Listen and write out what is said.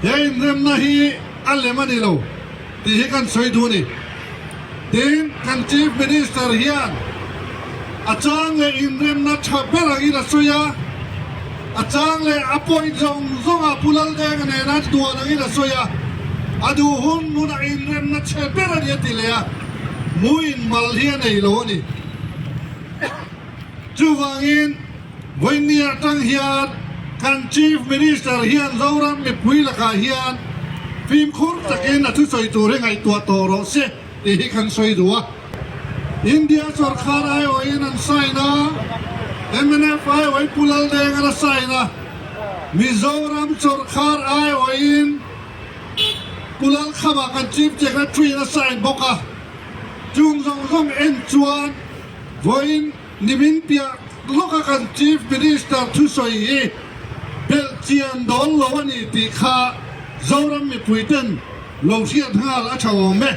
He inremna hi a lem a ni lo tih hi kan sawi duh a ni. Tin, kan Chief Minister hian a chang leh inremna tha ber angin a sawi a, a chang leh a point zawng zawngah Pu Laldenga nena duan angin a sawi a, a duh hun hunah inremna chhe ber a ni a ti leh a, muin mal hi a nei lo a ni. Chuvangin, Vawiini atang hian kan Chief Minister hian Zoram mipui lakah hian fimkhur takin a thusawi tur hi ngaihtuah tawh rawh se tih hi kan sawi duh a. India sawrkar aiawhin an sign a, mnf aiawhin Pu Laldenga'n a sign a, Mizoram sawrkar aiawhin Pu Lalkhama kan Chief Secretary-in a sign bawk a. Chung zawng zawng en chuan vawiin Nimin piah lawka kan Chief Minister thusawi hi belh chian dawn lo a ni tih kha Zoram mipuiten lo hriat nghal a tha awm e.